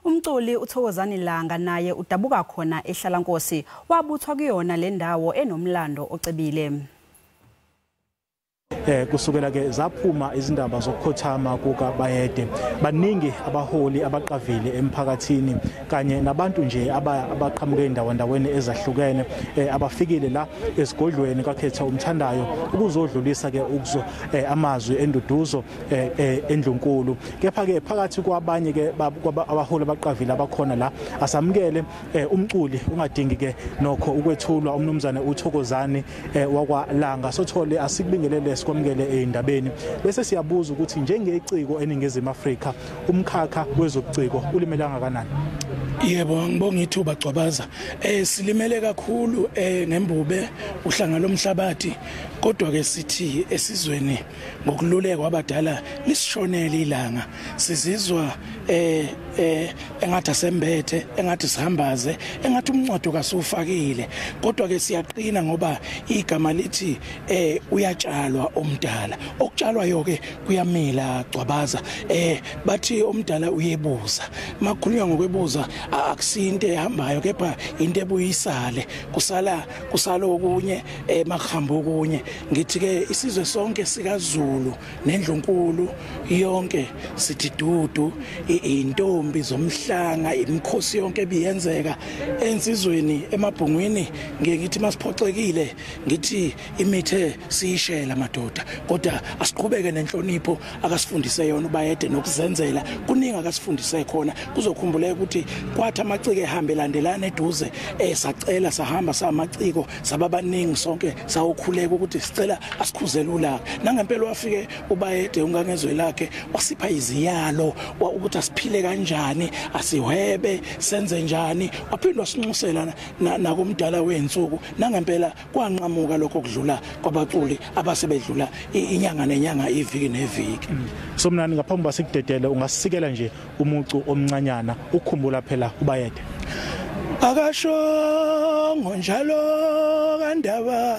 Umculi uThokozani Langa naye udabuka khona eHlalankosi, wabuthwa kuyona le ndawo enomlando ocebile. Kusukela ke zaphuma izindaba zokukhothama kukaBayede, baningi abaholi abaqavile emphakathini kanye nabantu nje abaqhamuke endaweni ezahlukene abafikile la esigodlweni kaKhetha Umthandayo ukuzodlulisa ke ukuzo amazwi enduduzo endlunkulu. Kepha ke phakathi kwabanye ke abaholi abaqavile abakhona la asamukele umculi ungadingi ke nokho ukwethulwa umnumzane uThokozani wakwaLanga. Sothole asikubingelele sikwamukele eindabeni bese siyabuza ukuthi njengeciko eNingizimu Afrika umkhakha wezobuciko ulimele kangakanani? Yebo, ngibonga ithuba Gcwabaza. Silimele kakhulu ngembube uhlanga lomhlabathi, kodwa ke sithi esizweni ngokululekwa abadala lisishonele ilanga. Sizizwa engathi asembethe, engathi sihambaze, engathi umncwado kasufakile, kodwa ke siyaqina ngoba igama lithi uyatshalwa omdala, okutshalwayo ke kuyamila Gcwabaza. Bathi omdala uyebuza, makhulunywa ngokwebuza akusinto ehambayo kepha into ebuyisale, kusala okunye makuhamba okunye. Ngithi ke isizwe sonke sikaZulu nendlunkulu yonke sithi dudu, intombi zomhlanga, imikhosi yonke ebiyenzeka ensizweni emabhungwini. Ngeke ngithi masiphoxekile, ngithi imithe siyishela madoda, kodwa asiqhubeke nenhlonipho akasifundise yona uBayede nokuzenzela. Kuningi akasifundise khona. Kuzokhumbuleka ukuthi kwathi amaciko ehambe landelana eduze, sacela sahamba samaciko sababaningi sonke sawukhuleka ukuthi sicela asikhuzele ulaka. Nangempela wafike uBayede ungangezwe lakhe wasipha iziyalo ukuthi asiphile kanjani, asihwebe, senze njani, waphindwa wasinxusela nakumdala wensuku. Nangempela kwanqamuka lokho kudlula kwabaculi abasebedlula inyanga nenyanga, iviki neviki. Somnani, ngaphambi basikudedele ungasisikela nje umucu omncanyana ukukhumbula phela uBayede. Akashongo njalo kandaba.